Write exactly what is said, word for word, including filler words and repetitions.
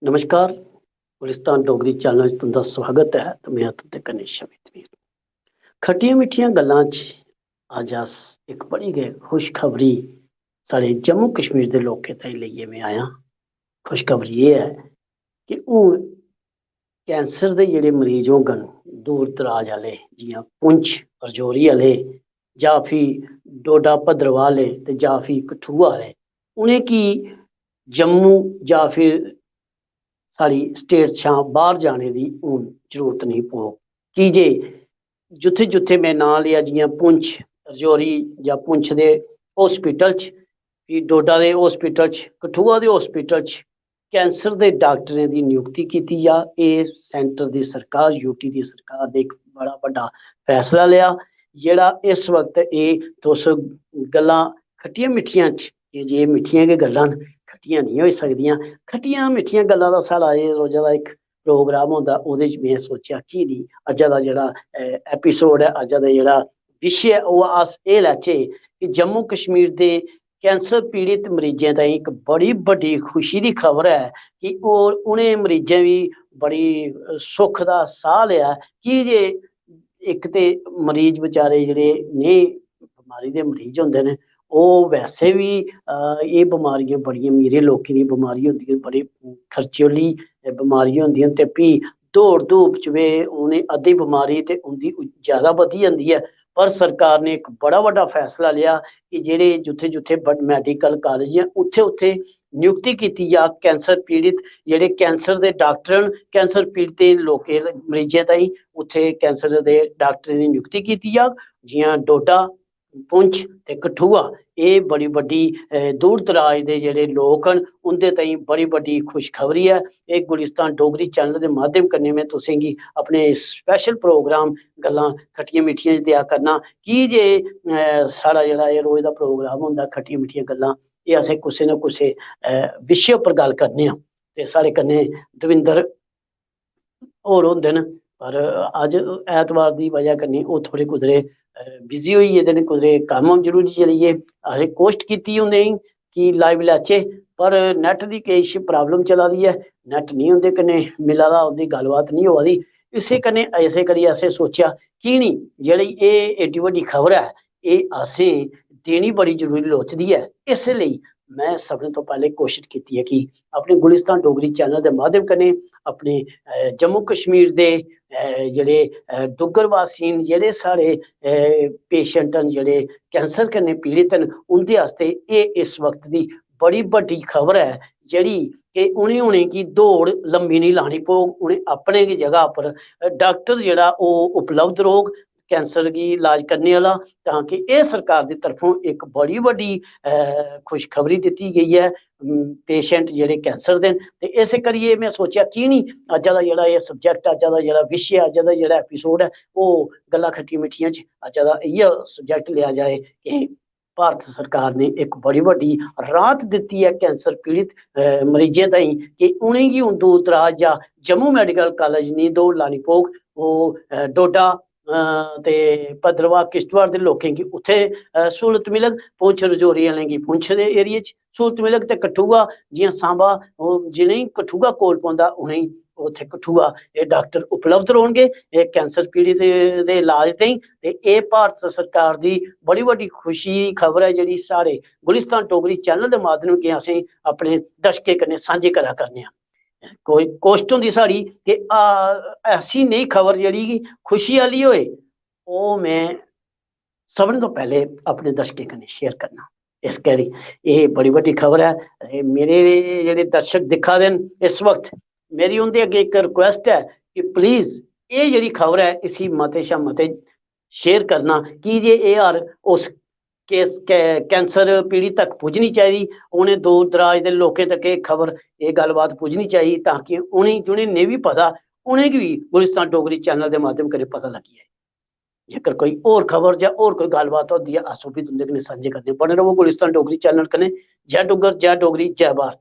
नमस्कार, गुलिस्तान डोगरी चैनल च तुं'दा स्वागत ऐ ते में आं तुं'दे कन्नै शमीत मीर। खट्टियां मिट्ठियां गल्लां च अज्ज अस इक बड़ी गै खुशखबरी साढ़े जम्मू कश्मीर दे लोकें ताईं लेइयै में आया। खुशखबरी एह् ऐ कि हून कैंसर दे जेह्ड़े मरीज होङन दूर दराज आह्ले, जि'यां पुंछ, रजौरी आह्ले, जां फ्ही डोडा भद्रवाह आह्ले ते जां फ्ही कठुआ आह्ले, उ'नेंगी जम्मू जां फिर साढ़ी स्टेट शा बाह्र जाने दी हून जरूरत नेईं पौग। की जे जित्थै जित्थै में नांऽ लेआ, जि'यां पुंछ, रजौरी जां पुंछ दे हॉस्पिटल च, फ्ही डोडा दे हॉस्पिटल च, कठुआ दे हॉस्पिटल च कैंसर दे डाक्टरें दी नियुक्ति कीती जा। एह् सेंटर दी सरकार, यूटी दी सरकार दे इक बड़ा बड्डा फैसला लेआ, जेह्ड़ा इस वक्त एह् तुस गल्लां खट्टियां मिट्ठियां च, एह् जे मिट्ठियां गै गल्लां न, खट्टियां नेईं होई सकदियां। खट्टियां मिट्ठियां गल्लां दा साढ़ा एह् रोजा दा इक प्रोग्राम होंदा, ओह्दे च में सोचेआ की निं अज्जा दा जेह्ड़ा एपिसोड ऐ, अज्जा दा जेह्ड़ा विशे ऐ, ओह् अस एह् लैचे कि जम्मू कश्मीर दे कैंसर पीड़ित मरीजें ताईं इक बड़ी बड्डी खुशी दी खबर ऐ कि ओह्, उ'नें मरीजें बी बड़ी सुख दा साह् लेआ, की जे इक ते मरीज बेचारे जेह्ड़े नेह् बमारी दे मरीज होंदे न, ओह् वैसे बी, अ, एह् बमारियां बड़ियां अमीरे लोकें दियां बमारियां होंदियां, बड़े खर्चीली बमारियां होंदियां, ते फ्ही दौड़ धूप च बी उ'नें अद्धी बमारी ते उं'दी ज्यादा बधी जंदी ऐ। पर सरकार ने इक बड़ा बड्डा फैसला लेआ कि जेह्ड़े जित्थै जित्थै बड-, मैडिकल कालेज ऐ, उत्थै उत्थै नियुक्ति कीती जा कैंसर पीड़ित, जेह्ड़े कैंसर दे डाक्टर न, कैंसर पीड़ितें लोकें, मरीजें ताईं उत्थै कैंसर दे डाक्टरें दी नियुक्ति कीती जाग। जि'यां डोडा, पुंछ ते कठुआ, एह् बड़ी बड्डी, अ, दूर दराज दे जेह्ड़े लोक न, उं'दे ताईं बड़ी बड्डी खुशखबरी ऐ। एह् गुलिस्तान डोगरी चैनल दे माध्यम कन्नै में तुसेंगी अपने स्पेशल प्रोग्राम गल्लां खट्टियां मिट्ठियां च देआ करना, की जे, अ, साढ़ा जेह्ड़ा एह् रोज दा प्रोग्राम होंदा खट्टियां मिट्ठियां गल्लां, एह् असें कुसै ना कुसै, अ, विशे उप्पर गल्ल करने आं। ते साढ़े कन्नै दविंदर होर होंदे न, पर अज्ज ऐतवार दी बजह कन्नै ओह् थोह्ड़े कुदरे, अ, बिजी होई गेदे न, कुदरे कम्म जरूरी चली गे। असें कोशट कीती उ'नेंगी कि लाइव लैचे, पर नेट दी किश प्राब्लम चला दी ऐ, नेट निं उं'दे कन्नै मिला दा, उं'दी गल्लबात निं होआ दी। इस्सै कन्नै, इस्सै करियै असें सोचेआ की निं जेह्ड़ी एह् एड्डी बड्डी खबर ऐ, एह् असें देनी बड़ी जरूरी लोड़चदी ऐ। इस लेई में सभनें तो पैह्लें कोशट कीती ऐ कि अपने गुलिस्तान डोगरी चैनल दे माध्यम कन्नै अपने, अ, जम्मू कश्मीर दे, अ, जेह्ड़े, अ, डुग्गर वासी न, जेह्ड़े साढ़े, अ, पेशेंट न, जेह्ड़े कैंसर कन्नै पीड़ित न, उं'दे आस्तै एह् इस वक्त दी बड़ी बड्डी खबर ऐ, जेह्ड़ी कि उ'नें, उ'नेंगी दौड़ लम्मी निं लानी पौग, उ'नें अपने गै जगह पर, अ, डाक्टर जेह्ड़ा ओह् उपलब्ध रौह्ग कैंसर गी इलाज करने आह्ला, तां कि एह् सरकार दी तरफों इक बड़ी बड्डी, अ, खुशखबरी दित्ती गेई ऐ, अम, पेशेंट जेह्ड़े कैंसर दे न। ते इस करियै में सोचेआ की निं अज्जा दा जेह्ड़ा एह् सब्जैक्ट, अज्जा दा जेह्ड़ा विशे, अज्जा दा जेह्ड़ा एपिसोड ऐ, ओह् गल्लां खट्टियां मिट्ठियां च अज्जा दा इ'यै सब्जैक्ट लेआ जाए कि भारत सरकार ने इक बड़ी बड्डी राहत दित्ती ऐ कैंसर पीड़ित, अ, मरीजें ताईं कि उ'नेंगी हून दूर दराज जां जम्मू मैडिकल कालेज निं दौड़ लानी पौग। ओह्, अ, डोडा, अ, ते भद्रवाह, किश्तवाड़ दे लोकें गी उत्थै, अ, स्हूलत मिलग। पुंछ रजौरी आह्लें गी पुंछ दे एरिया च स्हूलत मिलग ते कठुआ, जि'यां सांबा, ओह् जि'नेंगी कठुआ कोल पौंदा, उ'नेंगी उत्थै कठुआ एह् डाक्टर उपलब्ध रौह्नगे। एह् कैंसर पीड़ित दे इलाज ताईं, ते एह् भारत सरकार दी बड़ी बड्डी खुशी दी खबर ऐ, जेह्ड़ी साढ़े गुलिस्तान डोगरी चैनल दे माध्यम कन्नै असें अपने दर्शकें कन्नै सांझी करा करने आं। कोई कोशट होंदी साढ़ी कि, आ, ऐसी नेही खबर जेह्ड़ी खुशी आह्ली होए, ओह् में सभनें तो पैह्ले अपने दर्शकें कन्नै शेयर करना। इस करी एह् बड़ी बड्डी खबर ऐ। एह् मेरे जेह्ड़े दर्शक दिक्खा दे न इस वक्त, मेरी उं'दे अग्गें इक रिक्वेस्ट ऐ कि प्लीज एह् जेह्ड़ी खबर ऐ, इसी मते शा मते शेयर करना, की जे एह् हर उस केस, कै-, कैंसर पीड़ित तक पुज्जनी चाहिदी। उ'नें दूर दराज दे लोकें तक एह् खबर, एह् गल्लबात पुज्जनी चाहिदी, तां कि उ'नें, जि'नें नेईं बी पता, उ'नेंगी बी गुलिस्तान डोगरी चैनल दे माध्यम कन्नै पता लग्गी जाए। जेकर कोई होर खबर जां होर कोई गल्लबात होंदी ऐ, अस ओह् बी तुं'दे कन्नै सांझे करने। बने र'वो गुलिस्तान डोगरी चैनल कन्नै। जय डुग्गर, जय डोगरी, जय भारत।